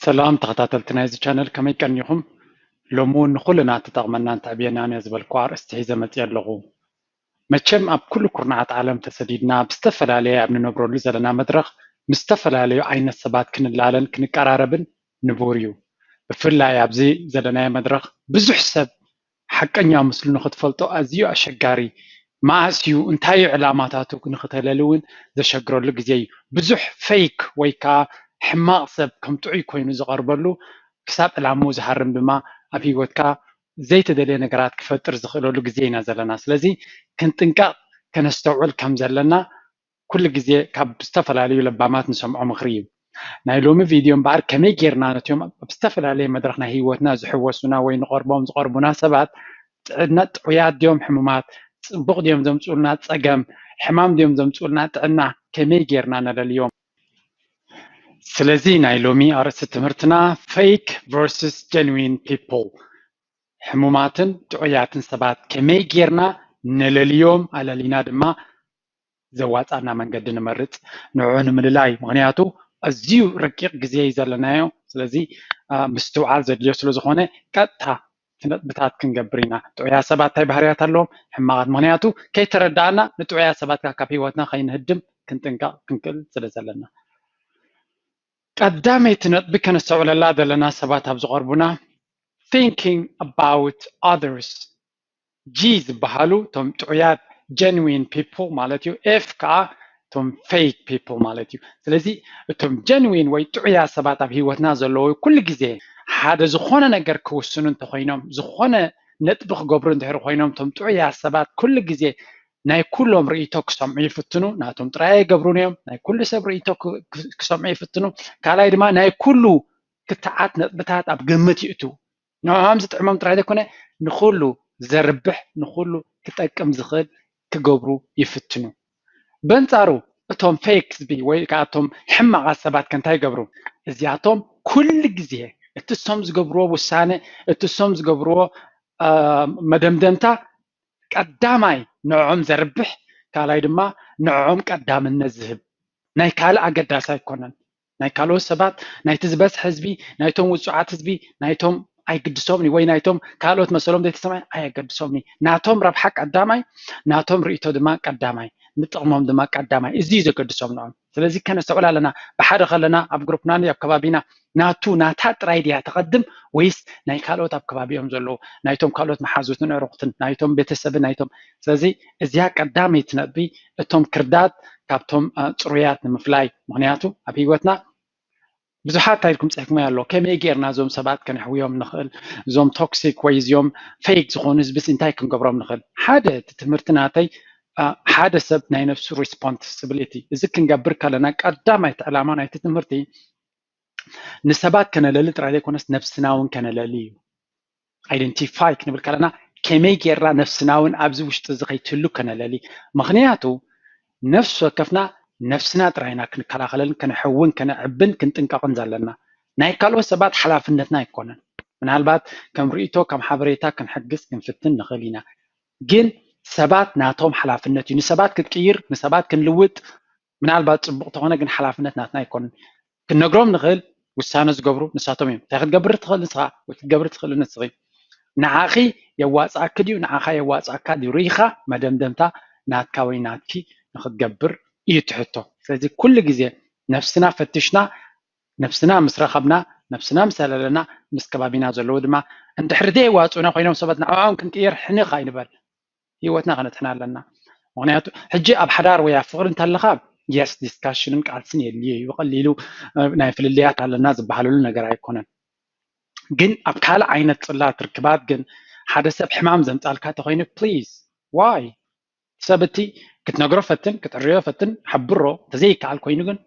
ሰላም ተኸታተልቲ ናይዚ ቻነል፣ ከመይ ቀኒኹም? ሎሚ እውን ንኹልና ትጠቕመናን ተዕብየናን እያ ዝበልኩ ኣርእስቲ ሒዘ መፅየ ኣለኹ። መቸም ኣብ ኩሉ ኩርናዓት ዓለም ተሰዲድና ብዝተፈላለየ ኣብ ንነብረሉ ዘለና መድረኽ ምስ ዝተፈላለዩ ዓይነት ሰባት ክንላለን ክንቀራረብን ንቡር እዩ። ብፍላይ ኣብዚ ዘለናዮ መድረኽ ብዙሕ ሰብ ሓቀኛ ምስሉ ንኽትፈልጦ ኣዝዩ ኣሸጋሪ፣ መኣስ እዩ፣ እንታይ እዩ ዕላማታቱ ንኽተለሊ እውን ዘሸግረሉ ግዜ እዩ። ብዙሕ ፌክ ወይ ከዓ ሕማቕ ሰብ ከም ጥዑይ ኮይኑ ዝቐርበሉ፣ ክሳብ ዕላምኡ ዝሃርም ድማ ኣብ ህይወትካ ዘይተደልየ ነገራት ክፈጥር ዝኽእለሉ ግዜ ኢና ዘለና። ስለዚ ክንጥንቀቕ ከነስተውዕል ከም ዘለና ኩሉ ግዜ ካብ ዝተፈላለዩ ለባማት ንሰምዖ ምኽሪ እዩ። ናይ ሎሚ ቪድዮ እምበኣር ከመይ ጌርና ነቲኦም ኣብ ዝተፈላለየ መድረኽ ናይ ህይወትና ዝሕወሱና ወይ ንቐርቦም ዝቐርቡና ሰባት ጥዕና ጥዑያት ድዮም ሕሙማት፣ ፅቡቕ ድዮም ዘምፅኡልና ፀገም፣ ሕማም ድዮም ዘምፅኡልና ጥዕና ከመይ ጌርና ነለልዮም? ስለዚ ናይ ሎሚ ኣርእስቲ ትምህርትና fake versus genuine people፣ ሕሙማትን ጥዑያትን ሰባት ከመይ ጌርና ነለልዮም፣ ኣለሊና ድማ ዘዋፃና መንገዲ ንመርፅ ንዑ ንምልላይ። ምክንያቱ ኣዝዩ ረቂቕ ግዜ እዩ ዘለናዮ። ስለዚ ምስትውዓል ዘድልዮ ስለዝኾነ ቀጥታ ነጥብታት ክንገብር ኢና። ጥዑያት ሰባት እንታይ ባህርያት ኣለዎም? ሕማቓት። ምክንያቱ ከይተረዳእና ንጥዑያት ሰባት ካብ ህይወትና ከይንህድም ክንጥንቀቕ ክንክእል ስለ ዘለና። ቀዳመይቲ ነጥቢ ከነስተውዕለላ ዘለና ሰባት ኣብ ዝቐርቡና thinking about others፣ G ዝበሃሉ እቶም ጥዑያት genuine people ማለት እዩ። F ከዓ እቶም fake people ማለት እዩ። ስለዚ እቶም genuine ወይ ጥዑያት ሰባት ኣብ ህይወትና ዘለዉ ኩሉ ግዜ ሓደ ዝኾነ ነገር ክውስኑ እንተኮይኖም፣ ዝኾነ ነጥቢ ክገብሩ እንድሕር ኮይኖም፣ እቶም ጥዑያት ሰባት ኩሉ ግዜ ናይ ኩሎም ርእይቶ ክሰምዑ ይፍትኑ። ናቶም ጥራይ ኣይገብሩን እዮም። ናይ ኩሉ ሰብ ርእይቶ ክሰምዑ ይፍትኑ። ካልኣይ ድማ ናይ ኩሉ ክትዓት ነጥብታት ኣብ ግምት ይእትዉ። ንዕኦም ዝጥዕሞም ጥራይ ዘይኮነ ንኹሉ ዘርብሕ፣ ንኹሉ ክጠቅም ዝኽእል ክገብሩ ይፍትኑ። በንጻሩ እቶም fake ህዝቢ ወይ ከዓ እቶም ሕማቓት ሰባት ከ እንታይ ይገብሩ? እዚኣቶም ኩሉ ግዜ እቲ እሶም ዝገብርዎ ውሳነ፣ እቲ እሶም ዝገብርዎ መደምደምታ ቀዳማይ ንዕኦም ዘርብሕ፣ ካልኣይ ድማ ንዕኦም ቀዳምነት ዝህብ፣ ናይ ካልእ ኣገዳሲ ኣይኮነን። ናይ ካልኦት ሰባት፣ ናይቲ ዝበዝሐ ህዝቢ፣ ናይቶም ውጹዓት ህዝቢ፣ ናይቶም ኣይግድሶምን ወይ ናይቶም ካልኦት መሰሎም ዘይተሰማዕ ኣየገድሶምን። ናቶም ረብሓ ቀዳማይ፣ ናቶም ርእይቶ ድማ ቀዳማይ፣ ንጥቕሞም ድማ ቀዳማይ። እዚ እዩ ዘገድሶም ንዕኦም። ስለዚ ከነስተውዕል ኣለና። ብሓደ ከለና ኣብ ግሩፕና ኣብ ከባቢና ናቱ ናታ ጥራይ ድያ ተቐድም ወይስ ናይ ካልኦት ኣብ ከባቢኦም ዘለዉ ናይቶም ካልኦት መሓዙትን ዕሩቕትን ናይቶም ቤተሰብን ናይቶም ስለዚ እዚኣ ቀዳመይቲ ነጥቢ እቶም ክርዳት ካብቶም ፅሩያት ንምፍላይ። ምክንያቱ ኣብ ህይወትና ብዙሓት እንታይ ኢልኩም ፅሒፍኩም ኣሎ፣ ከመይ ጌርና እዞም ሰባት ከነሕውዮም ንኽእል፣ እዞም ቶክሲክ ወይ እዚኦም ፌክ ዝኾኑ ህዝብስ እንታይ ክንገብሮም ንኽእል? ሓደ እቲ ትምህርቲ ናተይ ሓደ ሰብ ናይ ነፍሱ ሪስፖንስብሊቲ እዚ ክንገብር ከለና ቀዳማይቲ ዕላማ ናይቲ ትምህርቲ ንሰባት ከነለሊ ጥራይ ዘይኮነስ ነብስና እውን ከነለሊ እዩ። ኣይደንቲፋይ ክንብል ከለና ከመይ ጌርና ነፍስና እውን ኣብዚ ውሽጢ እዚ ከይትህሉ ከነለሊ። ምክንያቱ ነፍሲ ወከፍና ነፍስና ጥራይና ክንከላኸለልን ከነሕውን ከነዕብን ክንጥንቀቕን ዘለና። ናይ ካልኦት ሰባት ሓላፍነትና ኣይኮነን። ምናልባት ከም ርእይቶ ከም ሓበሬታ ክንሕግዝ ክንፍትን ንኽእል ኢና። ግን ሰባት ናቶም ሓላፍነት እዩ። ንሰባት ክትቅይር ንሰባት ክንልውጥ ምናልባት ፅቡቕ ተኾነ ግን ሓላፍነት ናትና ኣይኮንን። ክንነግሮም ንኽእል ውሳነ ዝገብሩ ንሳቶም እዮም። እንታይ ክትገብር ትኽእል ንስኻ ወይ ክትገብር ትኽእል ንስኺ። ንዓኺ የዋፅኣኪ ድዩ ንዓኻ የዋፅኣካ ድዩ ርኢኻ መደምደምታ ናትካ ወይ ናትኪ ንክትገብር እዩ ትሕቶ። ስለዚ ኩሉ ግዜ ነፍስና ፈትሽና ነፍስና ምስ ረኸብና ነፍስና ምስ ኣለለና ምስ ከባቢና ዘለዉ ድማ እንድሕር ዘየዋፅኡና ኮይኖም ሰባት ንዕኦም ክንቅየር ሕንኽ ኣይንበል። ህይወትና ከነድሕና ኣለና። ምክንያቱ ሕጂ ኣብ ሓዳር ወይ ኣብ ፍቕሪ እንተለኻ የስ ዲስካሽንን ቃልስን የድልዮ እዩ። ብቐሊሉ ናይ ፍልልያት ኣለና ዝበሃለሉ ነገር ኣይኮነን። ግን ኣብ ካልእ ዓይነት ፅላት ርክባት ግን ሓደ ሰብ ሕማም ዘምፃልካ ተኮይኑ ፕሊዝ ዋይ ሰብ እቲ ክትነግሮ ፈትን ክትዕርዮ ፈትን ሓብሮ እንተዘይከኣል ኮይኑ ግን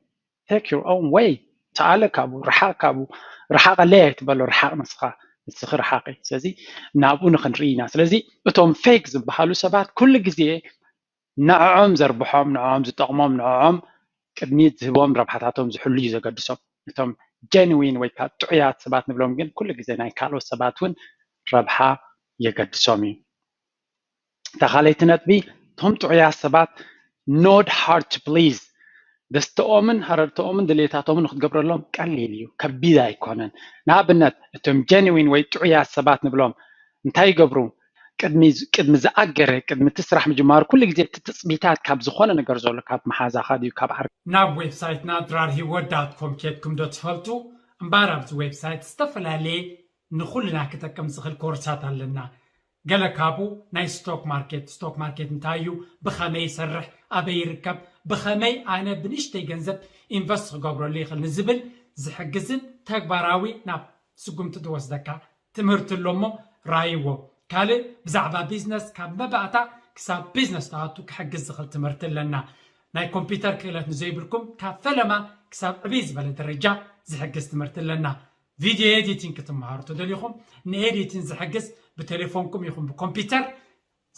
take your own way ተኣለ ካብኡ ርሓቕ ካብኡ ርሓቐለይ ኣይትበሎ ርሓቕ ንስኻ ንስኺ ርሓቒ ስለዚ ናብኡ ንክንርኢ ኢና ስለዚ እቶም ፌክ ዝበሃሉ ሰባት ኩሉ ግዜ ንዕኦም ዘርብሖም ንዕኦም ዝጠቕሞም ንዕኦም ቅድሚት ዝህቦም ረብሓታቶም ዝሕሉ እዩ ዘገድሶም እቶም ጀንዊን ወይ ከዓ ጥዑያት ሰባት ንብሎም ግን ኩሉ ግዜ ናይ ካልኦት ሰባት እውን ረብሓ የገድሶም እዩ እታ ካልኣይቲ ነጥቢ እቶም ጥዑያት ሰባት not hard to please ደስተኦምን ሃረርተኦምን ድሌታቶምን ክትገብረሎም ቀሊል እዩ፣ ከቢድ ኣይኮነን። ንኣብነት እቶም ጀንዊን ወይ ጥዑያት ሰባት ንብሎም እንታይ ይገብሩ? ቅድሚ ቅድሚ ዝኣገረ ቅድሚ እቲ ስራሕ ምጅማሩ ኩሉ ግዜ እቲ ትፅቢታት ካብ ዝኾነ ነገር ዘሎ ካብ መሓዛኻ ድዩ ካብ ዓር ናብ ዌብሳይትና ድራር ሂወት ዳት ኮም ኬድኩም ዶ ትፈልጡ? እምበኣር ኣብዚ ዌብሳይት ዝተፈላለየ ንኹልና ክጠቅም ዝኽእል ኮርሳት ኣለና። ገለ ካብኡ ናይ ስቶክ ማርኬት፣ ስቶክ ማርኬት እንታይ እዩ፣ ብኸመይ ይሰርሕ፣ ኣበይ ይርከብ፣ ብኸመይ ኣነ ብንእሽተይ ገንዘብ ኢንቨስት ክገብረሉ ይኽእል ንዝብል ዝሕግዝን ተግባራዊ ናብ ስጉምቲ ዝወስደካ ትምህርቲ ኣሎ እሞ ራይዎ። ካልእ ብዛዕባ ቢዝነስ ካብ መባእታ ክሳብ ቢዝነስ ትኣቱ ክሕግዝ ዝኽእል ትምህርቲ ኣለና። ናይ ኮምፒውተር ክእለት ንዘይብልኩም ካብ ፈለማ ክሳብ ዕብይ ዝበለ ደረጃ ዝሕግዝ ትምህርቲ ኣለና። ቪድዮ ኤዲቲንግ ክትመሃሩ ተደሊኹም ንኤዲቲንግ ዝሕግዝ ብቴሌፎንኩም ይኹን ብኮምፒውተር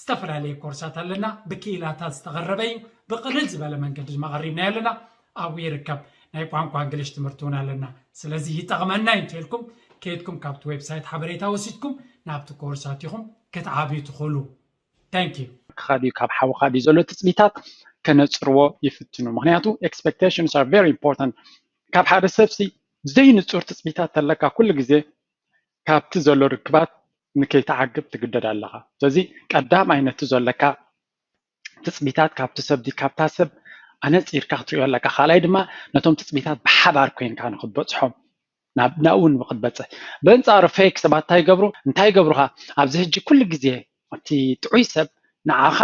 ዝተፈላለየ ኮርሳት ኣለና። ብክኢላታት ዝተቐረበ እዩ። ብቕልል ዝበለ መንገዲ ድማ ቀሪብናዮ ኣለና። ኣብኡ ይርከብ። ናይ ቋንቋ እንግሊሽ ትምህርቲ እውን ኣለና። ስለዚ ይጠቕመና እዩ እንተልኩም ከይድኩም ካብቲ ዌብሳይት ሓበሬታ ወሲድኩም ናብቲ ኮርሳት ኢኹም ክትዓብዩ ትኽእሉ። Thank you። ክኻ ድዩ ካብ ሓውኻ ድዩ ዘሎ ትፅቢታት ከነፅርዎ ይፍትኑ። ምክንያቱ expectations are very important። ካብ ሓደ ሰብሲ ዘይንፁር ትፅቢታት ተለካ ኩሉ ግዜ ካብቲ ዘሎ ርክባት ንከይተዓግብ ትግደድ ኣለኻ። ስለዚ ቀዳማይ ነቲ ዘለካ ትፅቢታት ካብቲ ሰብ ድዩ ካብታ ሰብ ኣነፂርካ ክትሪኦ ኣለካ። ካልኣይ ድማ ነቶም ትፅቢታት ብሓባር ኮይንካ ንክትበፅሖም ናብ ናብኡ ንክትበፅሕ። በንፃሩ ፌክ ሰባት እንታይ ይገብሩ እንታይ ይገብሩኻ? ኣብዚ ሕጂ ኩሉ ግዜ እቲ ጥዑይ ሰብ ንዓኻ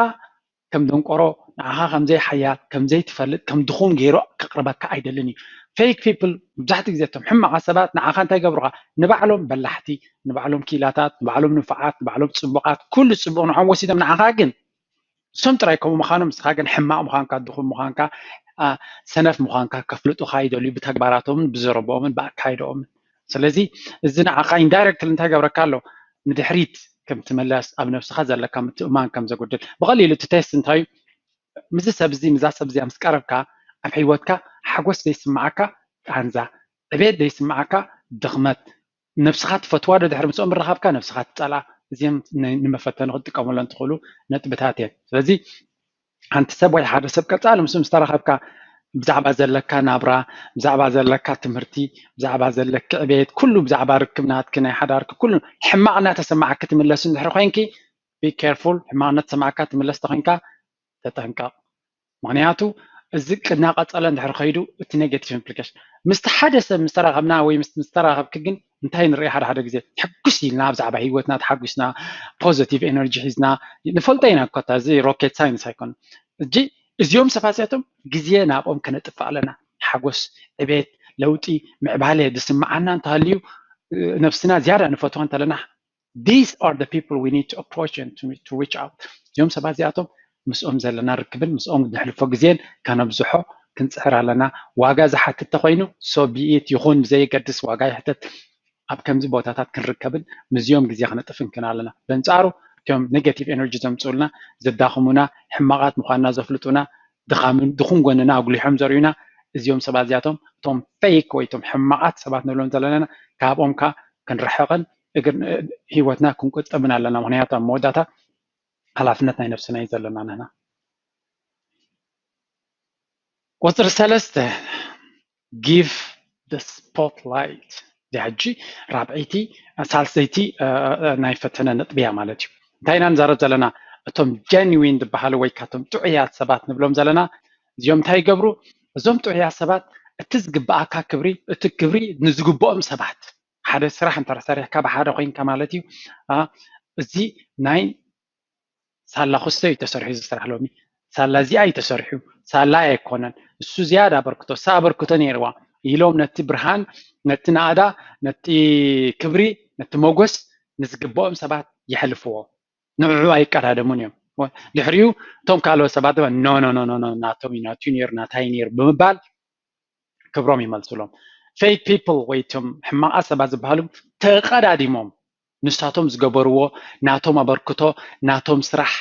ከም ደንቆሮ ንዓኻ ከም ዘይሓያል ከም ዘይትፈልጥ ከም ድኹም ገይሩ ክቕርበካ ኣይደልን እዩ። ፌክ ፒፕል መብዛሕትኡ ግዜ እቶም ሕማቓት ሰባት ንዓኻ እንታይ ይገብሩኻ? ንባዕሎም በላሕቲ፣ ንባዕሎም ኪላታት፣ ንባዕሎም ንፉዓት፣ ንባዕሎም ፅቡቓት፣ ኩሉ ፅቡቕ ንዖም ወሲዶም ንዓኻ ግን እሶም ጥራይ ከምኡ ምዃኖም ንስኻ ግን ሕማቕ ምዃንካ ድኹም ምዃንካ ሰነፍ ምዃንካ ከፍልጡኻ ይደልዩ ብተግባራቶምን ብዘረብኦምን ብኣካይደኦምን። ስለዚ እዚ ንዓኻ ኢንዳይረክትሊ እንታይ ገብረካ ኣሎ? ንድሕሪት ከም ትምለስ ኣብ ነብስኻ ዘለካ ምትእማን ከም ዘጉድል ብቐሊሉ እቲ ቴስት እንታይ እዩ? ምስዚ ሰብ እዚ ምስዛ ሰብ እዚኣ ምስ ቀረብካ ኣብ ህይወትካ ሓጎስ ዘይስምዓካ ቃንዛ፣ ዕቤት ዘይስምዓካ ድኽመት፣ ነብስኻ ትፈትዋ ዶ ድሕሪ ምስኦም ምረኻብካ ነብስኻ ትፀልኣ? እዚኦም ንመፈተኒ ክትጥቀመሎም ትኽእሉ ነጥብታት እዮም። ስለዚ ሓንቲ ሰብ ወይ ሓደ ሰብ ቀፃሊ ምስ ምስ ተራኸብካ ብዛዕባ ዘለካ ናብራ፣ ብዛዕባ ዘለካ ትምህርቲ፣ ብዛዕባ ዘለኪ ዕቤት፣ ኩሉ ብዛዕባ ርክብ ናትኪ ናይ ሓዳርኪ ኩሉ ሕማቕ እናተሰማዓኪ ትምለስ እንድሕር ኮይንኪ be careful፣ ሕማቕ እናተሰማዓካ ትምለስ ተኮይንካ ተጠንቀቕ። ምክንያቱ እዚ እናቐፀለ እንድሕር ከይዱ እቲ negative implication ምስቲ ሓደ ሰብ ምስተራኸብና ወይ ምስ ምስተራኸብኪ ግን እንታይ ንርኢ ሓደ ሓደ ግዜ ሕጉስ ኢልና ብዛዕባ ህይወትና ተሓጒስና positive energy ሒዝና ንፈልጦ ኢና እኮ እዚ rocket science ኣይኮነ እጂ እዚኦም ሰባት እዚኣቶም ግዜ ናብኦም ከነጥፍእ ኣለና ሓጎስ ዕቤት ለውጢ ምዕባለ ዝስምዓና እንተሃልዩ ነብስና ዝያዳ ንፈትዋ እንተለና these are the people we need to approach and to, to reach out እዚኦም ሰባት እዚኣቶም ምስኦም ዘለና ርክብን ምስኦም ነሕልፎ ግዜን ከነብዝሖ ክንፅዕር ኣለና ዋጋ ዝሓትት ተኮይኑ so be it ይኹን ብዘየገድስ ዋጋ ይሕተት ኣብ ከምዚ ቦታታት ክንርከብን ምስዚኦም ግዜ ክነጥፍን ክን ኣለና በንፃሩ እቶም negative energy ዘምፅኡልና ዘዳኽሙና ሕማቓት ምዃንና ዘፍልጡና ድኻምን ድኹም ጎንና ኣጉሊሖም ዘርእዩና እዚኦም ሰባት እዚኣቶም እቶም fake ወይ እቶም ሕማቓት ሰባት ንብሎም ዘለና ካብኦም ከ ክንርሕቕን እግር ህይወትና ክንቁጥብን ኣለና ምክንያቱ ኣብ መወዳእታ ሓላፍነት ናይ ነብስና እዩ ዘለና ንሕና ቁፅሪ ሰለስተ give the spotlight እዚኣ ሕጂ ራብዐይቲ ሳልሰይቲ ናይ ፈተነ ነጥቢ እያ ማለት እዩ እንታይ ኢና ንዛረብ ዘለና እቶም genuine ዝበሃሉ ወይ ካቶም ጥዑያት ሰባት ንብሎም ዘለና እዚኦም እንታይ ይገብሩ እዞም ጥዑያት ሰባት እቲ ዝግብኣካ ክብሪ እቲ ክብሪ ንዝግብኦም ሰባት ሓደ ስራሕ እንተ ሰሪሕካ ብሓደ ኮይንካ ማለት እዩ እዚ ናይ ሳላ ክስተ እዩ ተሰሪሑ እዚ ስራሕ ሎሚ ሳላ እዚኣ እዩ ተሰሪሑ ሳላ ኣይኮነን እሱ ዝያዳ ኣበርክቶ እሳ ኣበርክቶ ነይርዋ ኢሎም ነቲ ብርሃን ነቲ ናእዳ ነቲ ክብሪ ነቲ ሞጎስ ንዝግብኦም ሰባት የሕልፍዎ ንዕዑ ኣይቀዳደሙን እዮም ድሕሪኡ እቶም ካልኦት ሰባት ድማ no no no no ናቶም እዩ ናቱ ነይሩ ናታይ ነይሩ ብምባል ክብሮም ይመልስሎም fake people ወይ እቶም ሕማቓት ሰባት ዝበሃሉ ተቐዳዲሞም ንሳቶም ዝገበርዎ ናቶም ኣበርክቶ ናቶም ስራሕ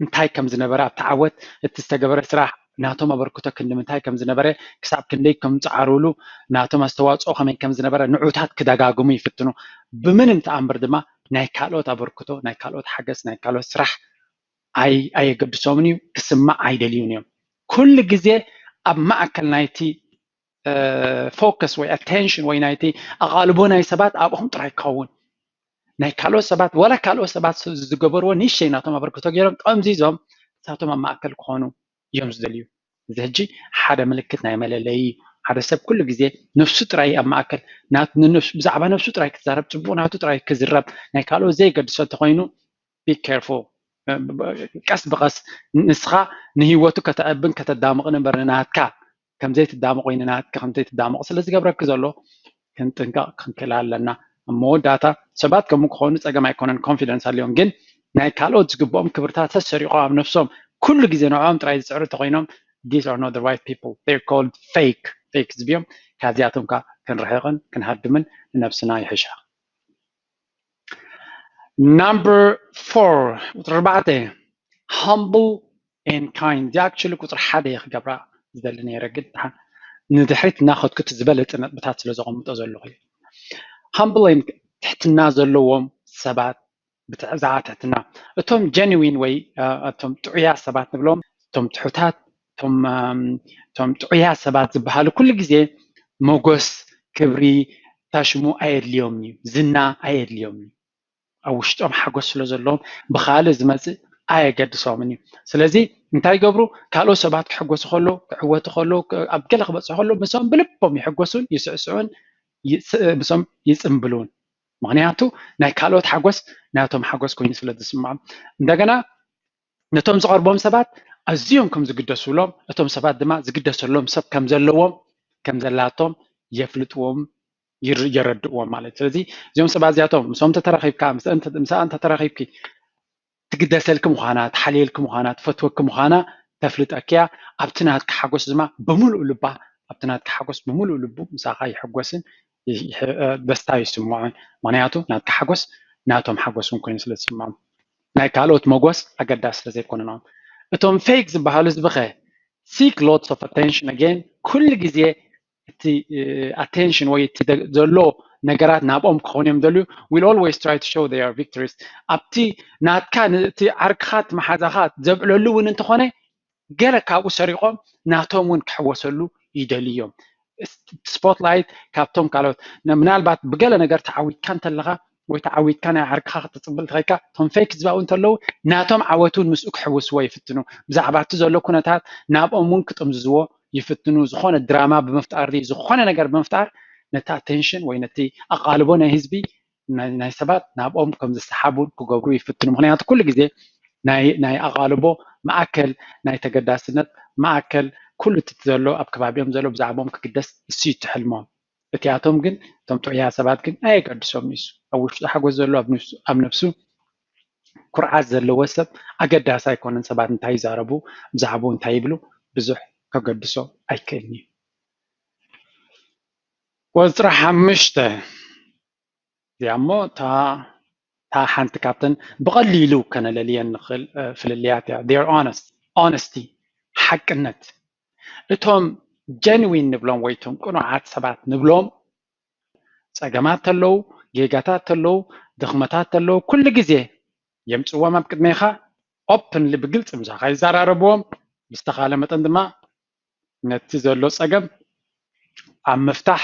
እንታይ ከም ዝነበረ ኣብቲ ዓወት እቲ ዝተገበረ ስራሕ ናቶም ኣበርክቶ ክንዲ ምንታይ ከም ዝነበረ ክሳብ ክንደይ ከም ዝፀዓርሉ ናቶም ኣስተዋፅኦ ከመይ ከም ዝነበረ ንዑታት ክደጋግሙ ይፍትኑ ብምንም ተኣምር ድማ ናይ ካልኦት ኣበርክቶ ናይ ካልኦት ሓገዝ ናይ ካልኦት ስራሕ ኣየገድሶምን እዩ ክስማዕ ኣይደልዩን እዮም ኩሉ ግዜ ኣብ ማእከል ናይቲ ፎከስ ወይ ኣቴንሽን ወይ ናይቲ ኣቓልቦ ናይ ሰባት ኣብኦም ጥራይ ክኸውን፣ ናይ ካልኦት ሰባት ዋላ ካልኦት ሰባት ዝገበርዎ ንእሽተይ ናቶም ኣበርክቶ ገይሮም ጠምዚዞም እሳቶም ኣብ ማእከል ክኾኑ እዮም ዝደልዩ። እዚ ሕጂ ሓደ ምልክት ናይ መለለዪ እዩ። ሓደ ሰብ ኩሉ ግዜ ነፍሱ ጥራይ ኣብ ማእከል ብዛዕባ ነፍሱ ጥራይ ክዛረብ፣ ጽቡቕ ናቱ ጥራይ ክዝረብ፣ ናይ ካልኦት ዘይገድሶ እንተኾይኑ be careful። ቀስ ብቐስ ንስኻ ንህይወቱ ከተዕብን ከተዳምቕን እምበር ንናትካ ከምዘይትዳምቕ ወይ ንናትካ ከምዘይትዳምቕ ስለ ዝገብረኪ ዘሎ ክንጥንቀቕ ክንክእል ኣለና። ኣብ መወዳእታ ሰባት ከምኡ ክኾኑ ጸገም ኣይኮነን፣ ኮንፊደንስ ኣለዎም፣ ግን ናይ ካልኦት ዝግብኦም ክብርታት ተሰሪቖም ኣብ ነፍሶም ኩሉ ግዜ ንዕኦም ጥራይ ዝጽዕሩ እንተኾይኖም these are not the right people, they're called fake፣ ፌክ ህዝቢ እዮም። ካብዚኣቶም ከ ክንርሕቕን ክንሃድምን ንነብስና ይሕሻ። Number four፣ ቁፅሪ ኣርባዕተ፣ humble and kind። እዚ actually ቁፅሪ ሓደ እየ ክገብራ ዝደሊ ነይረ፣ ግን ንድሕሪት እናኸድኩ እቲ ዝበለፀ ነጥብታት ስለ ዘቐምጦ ዘለኹ። Humble and ትሕትና ዘለዎም ሰባት ብትሕዛ ትሕትና፣ እቶም ጀንዊን ወይ እቶም ጥዑያት ሰባት ንብሎም፣ እቶም ትሑታት፣ እቶም ጥዑያት ሰባት ዝበሃሉ ኩሉ ግዜ ሞጎስ፣ ክብሪ፣ ታሽሙ ኣየድልዮም እዩ፣ ዝና ኣየድልዮም እዩ። ኣብ ውሽጦም ሓጎስ ስለ ዘለዎም ብካልእ ዝመፅእ ኣየገድሶምን እዩ። ስለዚ እንታይ ይገብሩ? ካልኦት ሰባት ክሕጎሱ ከለዉ፣ ክዕወቱ ከለዉ፣ ኣብ ገለ ክበፅሑ ከለዉ ምስኦም ብልቦም ይሕጎሱን ይስዕስዑን ምስኦም ይፅምብሉን። ምክንያቱ ናይ ካልኦት ሓጎስ ናቶም ሓጎስ ኮይኑ ስለ ዝስምዖም። እንደገና ነቶም ዝቐርቦም ሰባት ኣዝዮም ከም ዝግደሱሎም፣ እቶም ሰባት ድማ ዝግደሰሎም ሰብ ከም ዘለዎም ከም ዘላቶም የፍልጥዎም፣ የረድእዎም ማለት እዩ። ስለዚ እዚኦም ሰባት እዚኣቶም ምስኦም ተተራኺብካ፣ ምስኣ እንተተራኺብኪ ትግደሰልኪ ምዃና፣ ትሓልየልኪ ምዃና፣ ትፈትወኪ ምዃና ተፍልጠኪ እያ። ኣብቲ ናትኪ ሓጎስ ድማ ብምሉእ ልባ፣ ኣብቲ ናትኪ ሓጎስ ብምሉእ ልቡ ምሳኻ ይሕጎስን ደስታ ይስምዖን። ምክንያቱ ናትኪ ሓጎስ ናቶም ሓጎስ እውን ኮይኑ ስለ ዝስምዖም፣ ናይ ካልኦት መጎስ ኣገዳሲ ስለ ዘይኮነ ንኦም። እቶም ፌክ ዝበሃሉ ህዝቢ ኸ? Seek lots of attention again። ኩሉ ግዜ እቲ ኣቴንሽን ወይ እቲ ዘሎ ነገራት ናብኦም ክኾኑ እዮም ደልዩ። Will always try to show they are victories። ኣብቲ ናትካ እቲ ዓርክኻ እቲ መሓዛኻ ዘብዕለሉ እውን እንተኾነ ገለ ካብኡ ሰሪቖም ናቶም እውን ክሕወሰሉ ይደልዩ እዮም። ስፖትላይት ካብቶም ካልኦት ምናልባት ብገለ ነገር ተዓዊትካ እንተለኻ ወይ ተዓዊትካ ናይ ዓርክኻ ክትፅብል ተኸይካ እቶም ፌክ ዝበሃሉ እንተለዉ ናቶም ዓወት እውን ምስኡ ክሕውስዎ ይፍትኑ። ብዛዕባ እቲ ዘሎ ኩነታት ናብኦም እውን ክጥምዝዝዎ ይፍትኑ። ዝኾነ ድራማ ብምፍጣር ዝኾነ ነገር ብምፍጣር ነቲ ኣቴንሽን ወይ ነቲ ኣቓልቦ ናይ ህዝቢ ናይ ሰባት ናብኦም ከም ዝሰሓቡን ክገብሩ ይፍትኑ። ምክንያቱ ኩሉ ግዜ ናይ ኣቓልቦ ማእከል ናይ ተገዳስነት ማእከል ኩሉ እቲ ዘሎ ኣብ ከባቢኦም ዘሎ ብዛዕባኦም ክግደስ እሱ እዩ ትሕልሞም። እቲኣቶም ግን እቶም ጥዑያ ሰባት ግን ኣየገድሶም እዩ። ኣብ ውሽጡ ሓጎስ ዘሎ ኣብ ነብሱ ኩርዓት ዘለዎ ሰብ ኣገዳሲ ኣይኮነን። ሰባት እንታይ ይዛረቡ ብዛዕባኡ እንታይ ይብሉ ብዙሕ ከገድሶ ኣይክእልን እዩ። ቁፅሪ ሓሙሽተ እዚኣ እሞ እታ ሓንቲ ካብተን ብቐሊሉ ከነለልየን ንኽእል ፍልልያት እያ። They're honest፣ honesty፣ ሓቅነት። እቶም ጀንዊን ንብሎም ወይ እቶም ቅኑዓት ሰባት ንብሎም ጸገማት ተለዉ፣ ጌጋታት ተለዉ፣ ድኽመታት ተለዉ ኩሉ ግዜ የምፅዎም ኣብ ቅድሜኻ። ኦፕንሊ ብግልፂ ምሳኻ ይዘራረብዎም። ብዝተኻለ መጠን ድማ ነቲ ዘሎ ጸገም ኣብ ምፍታሕ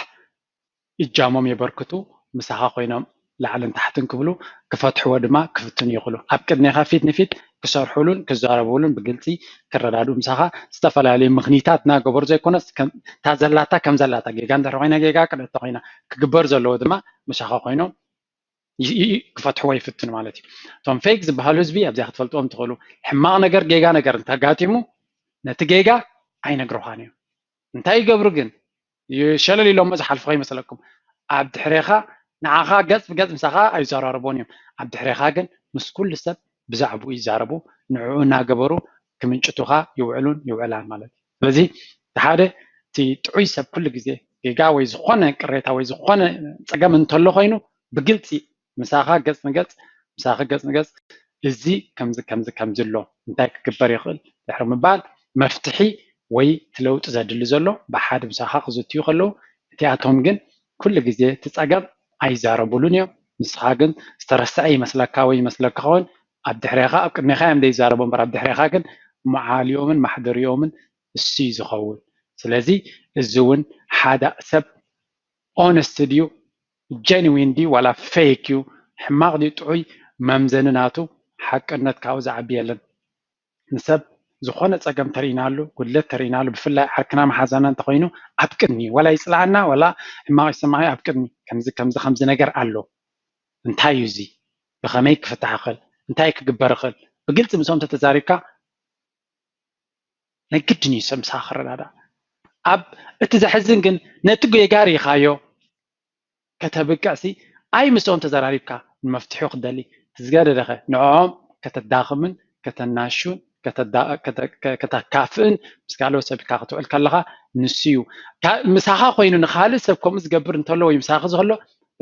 እጃሞም የበርክቱ፣ ምሳኻ ኮይኖም ላዕልን ታሕትን ክብሉ ክፈትሕዎ ድማ ክፍትኑ ይኽእሉ። ኣብ ቅድሜኻ ፊት ንፊት ክሰርሑሉን ክዛረቡሉን ብግልፂ ክረዳዱ ምሳኻ ዝተፈላለዩ ምኽኒታት እናገበሩ ዘይኮነስ እታ ዘላታ ከም ዘላታ ጌጋ እንድሕር ኮይና ጌጋ ቅንዕቲ ኮይና ክግበር ዘለዎ ድማ ምሳኻ ኮይኖም ክፈትሕዎ ይፍትኑ ማለት እዩ። እቶም ፌክ ዝበሃሉ ህዝቢ ኣብዚኣ ክትፈልጥዎም ትኽእሉ ሕማቕ ነገር ጌጋ ነገር እንተጋጢሙ ነቲ ጌጋ ኣይነግርኻን እዮም። እንታይ ይገብሩ ግን ሸለል ኢሎሞ ዝሓልፉ ከይመስለኩም ኣብ ድሕሬኻ ንዓኻ ገፅ ብገፅ ምሳኻ ኣይዘራረቦን እዮም። ኣብ ድሕሬኻ ግን ምስ ኩሉ ሰብ ብዛዕባኡ ይዛረቡ። ንዕኡ እናገበሩ ክምንጭቱኻ ይውዕሉን ይውዕላን ማለት እዩ። ስለዚ እቲ ሓደ እቲ ጥዑይ ሰብ ኩሉ ግዜ ጌጋ ወይ ዝኾነ ቅሬታ ወይ ዝኾነ ፀገም እንተሎ ኮይኑ ብግልፂ ምሳኻ ገፅ ንገፅ ምሳኺ ገፅ ንገፅ እዚ ከምዚ ከምዚ ከምዚ ኣሎ እንታይ ክግበር ይኽእል ድሕሪ ምባል መፍትሒ ወይ እቲ ለውጢ ዘድሊ ዘሎ ብሓደ ምሳኻ ክዝትዩ ከለዉ እቲኣቶም ግን ኩሉ ግዜ እቲ ፀገም ኣይዛረቡሉን እዮም። ንስኻ ግን ዝተረስዐ ይመስለካ ወይ ይመስለካ ኸውን ኣብ ድሕሬኻ ኣብ ቅድሜኻ እዮም ዘይዛረቡ እምበር ኣብ ድሕሬኻ ግን መዓልዮምን ማሕደርዮምን እሱ እዩ ዝኸውን። ስለዚ እዚ እውን ሓደ ሰብ honest ድዩ፣ genuine ድዩ ዋላ fake እዩ፣ ሕማቕ ድዩ ጥዑይ፣ መምዘኒ ናቱ ሓቅነት ካብኡ ዝዓቢ የለን። ንሰብ ዝኾነ ፀገም ተርእናሉ፣ ጉድለት ተርእናሉ፣ ብፍላይ ዓርክና መሓዛና እንተኮይኑ ኣብ ቅድሚ ዋላ ይፅላኣና ዋላ ሕማቕ ይሰማዕ ኣብ ቅድሚ ከምዚ ከምዚ ከምዚ ነገር ኣሎ፣ እንታይ እዩ እዚ፣ ብኸመይ ክፍታሕ ይኽእል፣ እንታይ ክግበር ይኽእል፣ ብግልፂ ምስኦም ተተዛሪብካ ናይ ግድን እዩ ሰብ ምሳኻ ክረዳዳእ። ኣብ እቲ ዘሕዝን ግን ነቲ ጌጋ ሪኢኻዮ ከተብቅዕ ሲ ኣይ ምስኦም ተዘራሪብካ ንመፍትሒ ክትደሊ፣ እቲ ዝገደደኸ ንዕኦም ከተዳኽምን ከተናሹን ከተካፍእን ምስ ካልኦት ሰብ ኢልካ ክትውዕል ከለኻ ንሱ እዩ። ምሳኻ ኮይኑ ንኻልእ ሰብ ከምኡ ዝገብር እንተሎ ወይ ምሳኻ ዝህሎ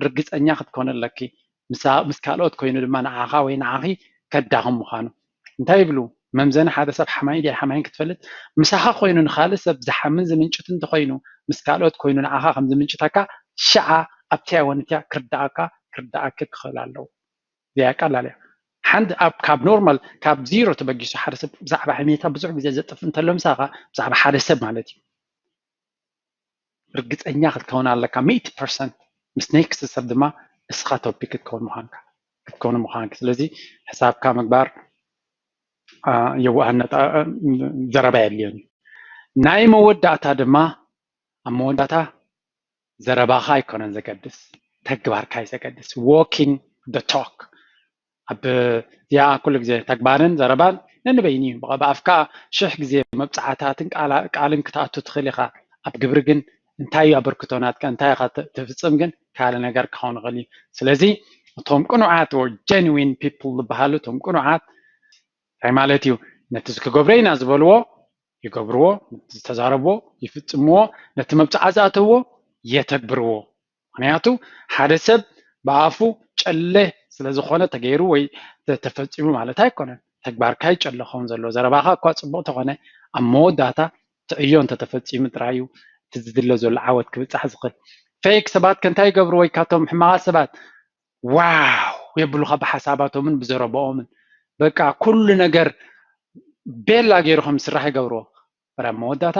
ርግፀኛ ክትኮን ኣለኪ። ምስ ካልኦት ኮይኑ ድማ ንዓኻ ወይ ንዓኺ ከዳኽም ምዃኑ። እንታይ ይብሉ? መምዘኒ ሓደ ሰብ ሓማይ ድያ ሓማይን ክትፈልጥ ምሳኻ ኮይኑ ንኻልእ ሰብ ዝሓምን ዝምንጭት እንተኮይኑ ምስ ካልኦት ኮይኑ ንዓኻ ከም ዝምንጭተካ ሽዓ ኣብቲያ ወንትያ ክርዳኣካ ክርዳኣኪ ክኽእል ኣለዎ። እዚኣ ቀላል እያ። ሓንቲ ኣብ ካብ ኖርማል ካብ ዚሮ ተበጊሱ ሓደ ሰብ ብዛዕባ ሕሜታ ብዙሕ ግዜ ዘጥፍ እንተሎ ምሳኻ ብዛዕባ ሓደ ሰብ ማለት እዩ ርግፀኛ ክትከውን ኣለካ ሚእቲ ፐርሰንት ምስ ኔክስት ሰብ ድማ እስኻ ቶፒክ ክትከውን ምዃንካ ክትከውን ምዃንካ ስለዚ ሕሳብካ ምግባር የዋህነት ዘረባ የድልዮን እዩ ናይ መወዳእታ ድማ ኣብ መወዳእታ ዘረባኻ ኣይኮነን ዘገድስ ተግባርካ እዩ ዘገድስ walking the talk ኣብ እዚኣ ኩሉ ግዜ ተግባርን ዘረባን ነንበይኑ እዩ ብኣፍካ ሽሕ ግዜ መብፃዕታትን ቃልን ክትኣቱ ትኽእል ኢኻ ኣብ ግብሪ ግን እንታይ እዩ ኣበርክቶ ናትካ እንታይ ኢኻ ትፍፅም ግን ካልእ ነገር ክኸውን ይኽእል እዩ ስለዚ እቶም ቅኑዓት or genuine people ዝበሃሉ እቶም ቅኑዓት እንታይ ማለት እዩ ነቲ ክገብሮ ኢና ዝበልዎ ይገብርዎ ዝተዛረብዎ ይፍፅምዎ ነቲ መብፅዓ ዝኣተውዎ የተግብርዎ ምክንያቱ ሓደ ሰብ ብኣፉ ጨለ ስለዝኾነ ተገይሩ ወይ ተፈፂሙ ማለት ኣይኮነን ተግባርካ ይጨለ ኸውን ዘሎ ዘረባኻ እኳ ፅቡቅ ተኾነ ኣብ መወዳእታ ትዕዮ እንተተፈፂሙ ጥራይ እዩ እቲ ዝድለ ዘሎ ዓወት ክብፃሕ ዝኽእል ፌክ ሰባት ከንታይ ይገብሩ ወይ ካብቶም ሕማቓት ሰባት ዋው የብሉኻ ብሓሳባቶምን ብዘረበኦምን በቃ ኩሉ ነገር ቤላ ገይሩ ከም ዝስራሕ ይገብርዎ በር ኣብ መወዳእታ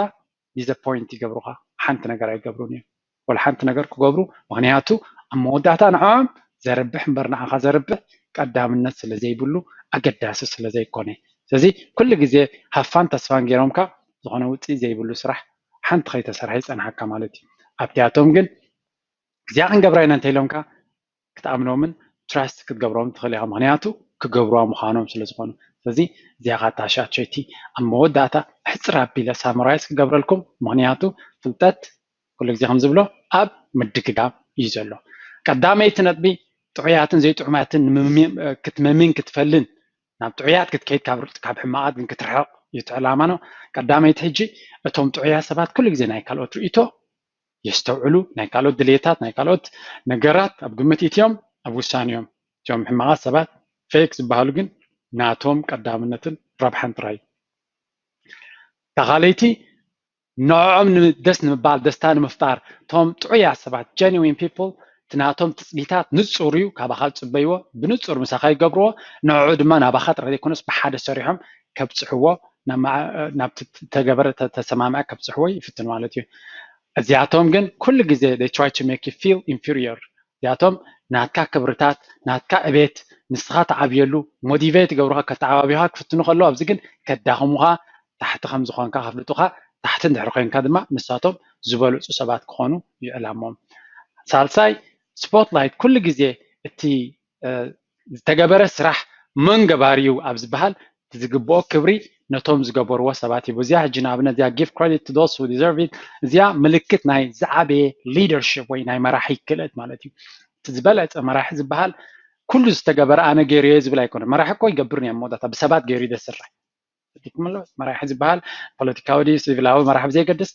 disappoint ይገብሩኻ ሓንቲ ነገር ኣይገብሩን እዮም ወላ ሓንቲ ነገር ክገብሩ ምክንያቱ ኣብ መወዳእታ ንዕኦም ዘርብሕ እምበር ንዓኻ ዘርብሕ ቀዳምነት ስለ ዘይብሉ ኣገዳሲ ስለ ዘይኮነ ስለዚ ኩሉ ግዜ ሃፋን ተስፋን ገይሮምካ ዝኾነ ውፅኢት ዘይብሉ ስራሕ ሓንቲ ከይተሰርሐ ይፀንሓካ ማለት እዩ ኣብቲኣቶም ግን እዚኣ ክንገብራ ኢና እንተኢሎምካ ክትኣምኖምን ትራስት ክትገብሮም ትኽእል ኢኻ ምክንያቱ ክገብርዋ ምዃኖም ስለ ዝኾኑ ስለዚ እዚኣ ካታ ሻቸይቲ ኣብ መወዳእታ ሕፅር ኣቢለ ሳምራይዝ ክገብረልኩም ምክንያቱ ፍልጠት ኩሉ ግዜ ከም ዝብሎ ኣብ ምድግጋም እዩ ዘሎ ቀዳመይቲ ነጥቢ ጥዑያትን ዘይጥዑማትን ክትመምን ክትፈልን ናብ ጥዑያት ክትከይድ ካብ ሕማቓት ግን ክትርሕቕ እዩ እቲ ዕላማ ነው ቀዳመይቲ ሕጂ እቶም ጥዑያት ሰባት ኩሉ ግዜ ናይ ካልኦት ርእቶ የስተውዕሉ ናይ ካልኦት ድሌታት ናይ ካልኦት ነገራት ኣብ ግምት ኢትዮም ኣብ ውሳኔኦም እቶም ሕማቓት ሰባት ፌክ ዝበሃሉ ግን ናቶም ቀዳምነትን ረብሓን ጥራይ እዩ ካልኣይቲ ንዕኦም ደስ ንምባል ደስታ ንምፍጣር እቶም ጥዑያት ሰባት genuine people እቲ ናቶም ትፅቢታት ንፁር እዩ ካባኻ ዝፅበይዎ ብንፁር ምሳኻ ይገብርዎ ንዕኡ ድማ ናባኻ ጥራይ ዘይኮነስ ብሓደ ሰሪሖም ከብፅሕዎ ናብቲ ተገበረ ተሰማምዐ ከብፅሕዎ ይፍትን ማለት እዩ እዚኣቶም ግን ኩሉ ግዜ they try to make you feel inferior እዚኣቶም ናትካ ክብርታት ናትካ ዕቤት ንስኻ ተዓብየሉ ሞቲቬት ይገብሩኻ ከተዓባቢኻ ክፍትኑ ከለዉ ኣብዚ ግን ከዳኽሙኻ ታሕቲ ከም ዝኾንካ ከፍልጡኻ ታሕቲ እንድሕር ኮይንካ ድማ ንሳቶም ዝበልፁ ሰባት ክኾኑ ይዕላሞም ሳልሳይ ስፖትላይት ኩሉ ግዜ እቲ ዝተገበረ ስራሕ መን ገባሪ እዩ ኣብ ዝበሃል ዝግብኦ ክብሪ ነቶም ዝገበርዎ ሰባት ሂቡ እዚኣ ሕጂ ንኣብነት እዚኣ give credit to those who deserve it እዚኣ ምልክት ናይ ዝዓበየ leadership ወይ ናይ መራሒ ክእለት ማለት እዩ እቲ ዝበለፀ መራሒ ዝበሃል ኩሉ ዝተገበረ ኣነ ገይረዮ ዝብል ኣይኮነ መራሒ እኮ ይገብር ናይ መወዳእታ ብሰባት ገይሩ ደስራሕ ትክምሎ መራሒ ዝበሃል ፖለቲካዊ ድዩ ሲቪላዊ መራሒ ብዘየገድስ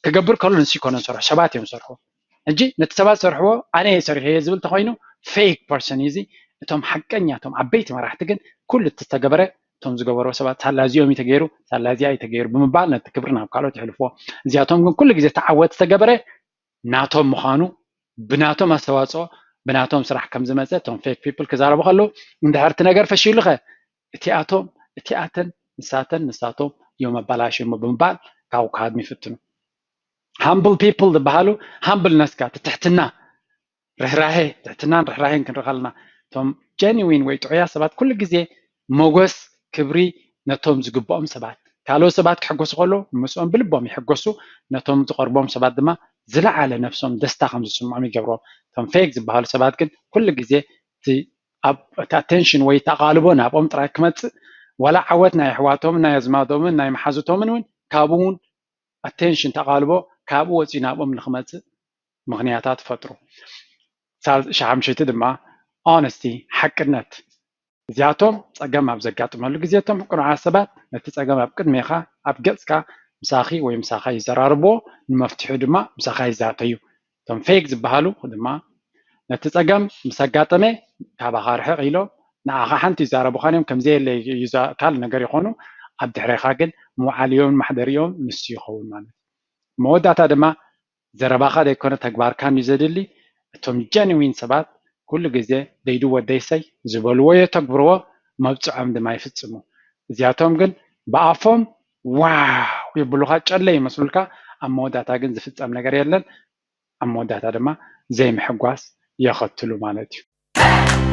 ክገብር ከሎ ንሱ ይኮነ ዝሰርሑ ሰባት እዮም ዝሰርሑ ሕጂ ነቲ ሰባት ዝሰርሕዎ ኣነ እየ ሰሪሐዮ ዝብል ተኮይኑ ፌክ ፐርሰን እዩ እዚ እቶም ሓቀኛ እቶም ዓበይቲ መራሕቲ ግን ኩሉ እቲ ዝተገበረ እቶም ዝገበርዎ ሰባት ሳላ እዚኦም እዩ ተገይሩ ሳላ እዚኣ እዩ ተገይሩ ብምባል ነቲ ክብሪ ናብ ካልኦት የሕልፍዎ እዚኣቶም ግን ኩሉ ግዜ ተዓወት ዝተገበረ ናቶም ምዃኑ ብናቶም ኣስተዋፅኦ ብናቶም ስራሕ ከም ዝመፀ እቶም ፌክ ፒፕል ክዛረቡ ከለዉ እንድሕር እቲ ነገር ፈሺሉኸ እቲኣቶም እቲኣተን ንሳተን ንሳቶም እዮም ኣባላሽሞ ብምባል ካብኡ ክሃድሙ ይፍትኑ humble people ዝበሃሉ፣ ሃምብልነስካ፣ ትሕትና፣ ርህራሄ፣ ትሕትናን ርህራሄን ክንርኢ ከለና፣ እቶም ጀኒዊን ወይ ጥዑያ ሰባት ኩሉ ግዜ ሞጎስ፣ ክብሪ ነቶም ዝግብኦም ሰባት። ካልኦት ሰባት ክሕጎሱ ከለዉ ምስኦም ብልቦም ይሕጎሱ፣ ነቶም ዝቐርቦም ሰባት ድማ ዝለዓለ ነብሶም ደስታ ከም ዝስምዖም ይገብርዎም። እቶም ፌክ ዝበሃሉ ሰባት ግን ኩሉ ግዜ እቲ ኣብ እቲ ኣቴንሽን ወይ ተቓልቦ ናብኦም ጥራይ ክመጽእ፣ ዋላ ዓወት ናይ ኣሕዋቶምን ናይ ኣዝማዶምን ናይ መሓዙቶምን እውን ካብኡ እውን ኣቴንሽን ተቓልቦ ካብኡ ወፂኡ ናብኦም ንክመፅእ ምኽንያታት ፈጥሩ። ሳል- ሸሓምሸይቲ ድማ ኦነስቲ፣ ሓቅነት። እዚኣቶም ፀገም ኣብ ዘጋጥመሉ ግዜ እቶም ቅኑዓት ሰባት ነቲ ፀገም ኣብ ቅድሜኻ ኣብ ገፅካ ምሳኺ ወይ ምሳኻ ይዘራርብዎ፣ ንመፍትሒኡ ድማ ምሳኻ ይዛተዩ። እቶም ፌክ ዝበሃሉ ድማ ነቲ ፀገም ምስ ኣጋጠመ ካባኻ ርሕቕ ኢሎም ንዓኻ ሓንቲ ይዛረቡኻን እዮም፣ ከምዘየለ ይዛ- ካልእ ነገር ይኾኑ፣ ኣብ ድሕሬኻ ግን መውዓሊዮምን ማሕደሪኦም ንሱ ይኸውን ማለት እዩ። መወዳእታ ድማ ዘረባኻ ዘይኮነ ተግባርካን እዩ ዘድሊ። እቶም ጀንዊን ሰባት ኩሉ ግዜ they do what they say፣ ዝበልዎ የተግብርዎ፣ መብፅዖም ድማ ይፍፅሙ። እዚኣቶም ግን ብኣፎም ዋው የብሉኻ፣ ጨለ ይመስሉልካ፣ ኣብ መወዳእታ ግን ዝፍፀም ነገር የለን። ኣብ መወዳእታ ድማ ዘይምሕጓስ የኸትሉ ማለት እዩ።